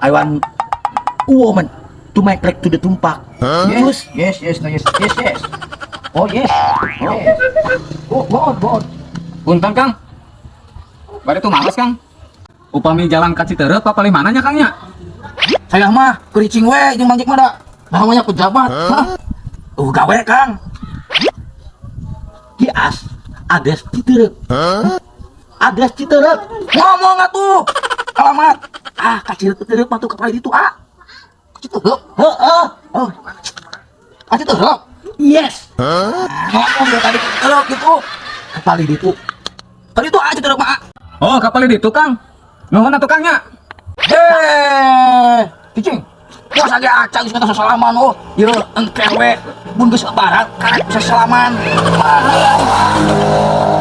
I want woman to make like to the tumpak. Yes, yes, no, yes. Oh, yes. Yes. Go, go on, go on. Punten, Kang. Bade tumaros, Kang. Upami jalan ka Citeureup apa palih mana nya, Kang, nya? Saya mah kericing we jeung Mang Jek mah da. Namanya pejabat. Hah? Oh, gawe, Kang. He ask address Citeureup. Address Citeureup. Ngomong atuh. Alamat. Ah, ka Citeureup mah tuh ka itu ah. Citeureup. Heeh. Oh. Ka Citeureup. Yes. Ngomong dari tadi Citeureup gitu. Ka palih ditu. Tadi itu aja Citeureup mah. Oh, ka palih ditu, Kang. Nuhun atuh, Kang, nya. Eh, cicing. Puasa ge acan geus minta salaman, oh. Ieu engke we mun geus lebaran karek bisa salaman.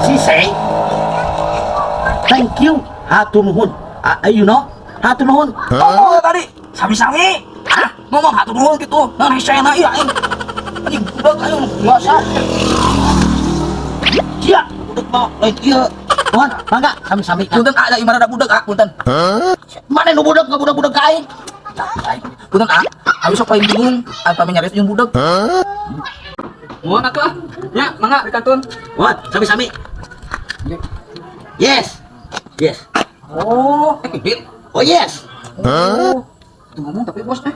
She say thank you, hatur nuhun. Ah, hatur nuhun. Ngomong tadi sami-sami. Ah, ngomong hatur nuhun gitu. Nah, hesena ieu aing. Anjing budak aing biasa. Sia. Budak mah lain ieu. Nuhun, mangga sami-sami. Punten ah, da imah da budak ah, punten. Mana nu budak ngabudak-budak ka aing? Punten ah. Abi sok paling bingung, apa nyari jeung budak. Nuhun atuh ah. Nya, mangga dikantun. What? Sami-sami. Yes. Oh, eh bibit. Oh yes. Oh. Itu ngomong tapi bos eh.